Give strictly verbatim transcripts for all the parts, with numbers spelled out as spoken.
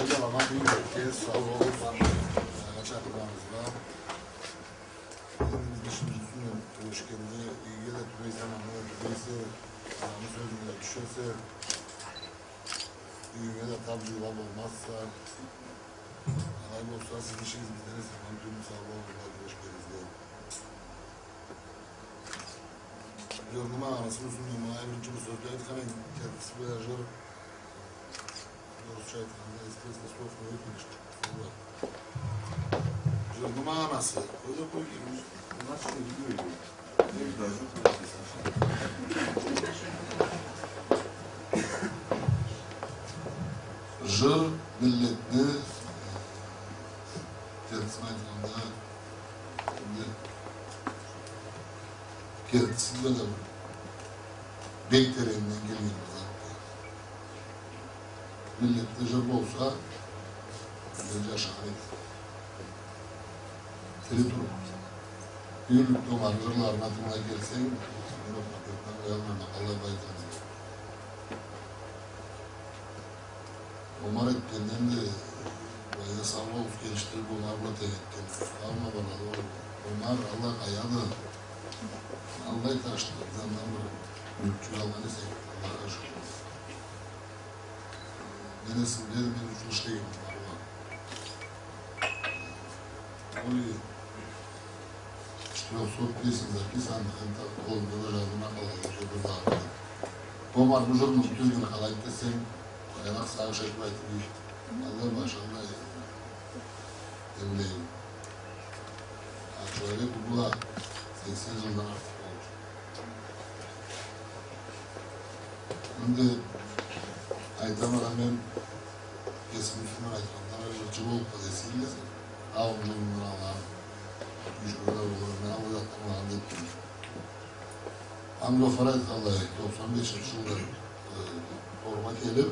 Саламат, иги, сау болугъуз. Чакъыргъаныгъызгъа. Энди бизни ишибиз юсюнден тюбешгенде, игиге да тюбейсе, аманнга да тюбейсе, адамны сёзюне да тюшесе, юйюнге да тап джыйылыб болмазса, алай болса, сизни ишигиз битер эсе, аман тюйюлмю, сау болугъуз, тюбешгенигизге. Джырны магъанасы юсюнден ма биринчи бир сёз да айтхан эдим, кертиси бла джыр. Орусча айтханда, естественно, слов не выпилишь. Джырны магъанасы. Къой да къой, значит, не билмейме. Джыр миллетни, кертисин айтханда, энди кертиси бла да бир бек теренинден келген бир затды. Миллетде джыр болса, миллет джашар эди. Тири туруб, бюгюнлюкде Омарны джырларына тынгылай келсенг, мен окъуна кетмей къоялмайма, къалай бла айтханын. Омар этгенден да, былайда сау болуп келишдириб, Омар бла тенг этген. Алма бала ол. Омар, Аллах аяды. Аллай ташды. Биз андан бир мюлкчюк алгъан эсек, Аллахха шукур. Мен эсимдеди, мен юч джыл ишлегенме Омар бла. Ол и четырёхсот песен записанных, энди къолумда да джазылмай къалгъан, уже бир да. Омар бу джырны тюзюн къалайды десенг, къайракъ сагъыш этип айтып, Аллах башы, Аллах эмлейим. А человек бу бла сексен джылдан артыкъ болду. Энди айтама да мен, кесими юсюмден айтханда, джырчы болуп да десейим да, ауум джылындан алгъан, юч джыл да болур, мен алай затдан алгъан деп билем. Ангылы Фарайт къалай, токъсан бешинчи джылда, э, Оргъа келип,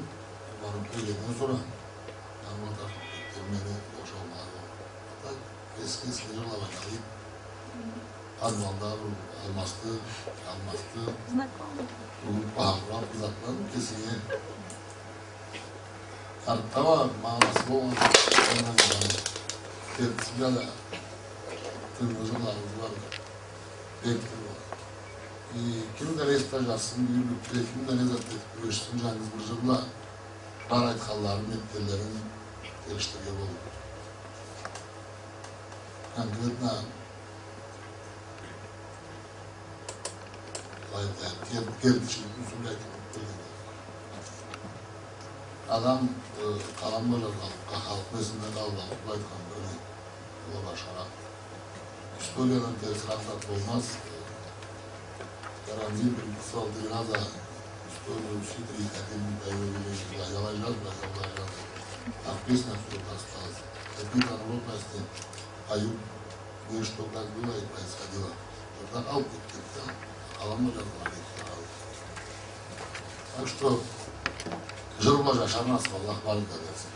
барып келгенден сора, ангылы тартып кетди, мени бошамагъа. Так, эски-эски джырла бар, алай. Арманда бир алмасты, алмасты. Знакомый. Бу бахырла, бу затланы кесинге. Артда бар, магъанасы болгъан, ондан кертиси бла да тынгылы джырларыбыз бар. Бек тынгылы. И ким да не зат да джазсын, бюгюнлюкде ким да не зат этип кюрешсин, джангыз бир джыр бла бар айтханларын, этгенлерин келишдирирге болур. Конкретно, былайда, кер-, кертичилик юсюнде айтылып келген. Адам, э, къалам бла джазгъанлыкъгъа, халкъны эсинде къалгъанлыкъгъа айтхан бир не, ол башхаракъ. Историядан терсирек зат болмаз. Карамзин приписывал три раза историю Ситри и Катиль Михаила Великого. Былай джаз, былай джаз. А в песнях всё это осталось. Какие-то народности поют, кое-что как было и происходило. Тогда алып кетди, да, къалам бла джазгъанлыкъгъа. Так что, джыр бла джашаргъа насып Аллах барына да берсин.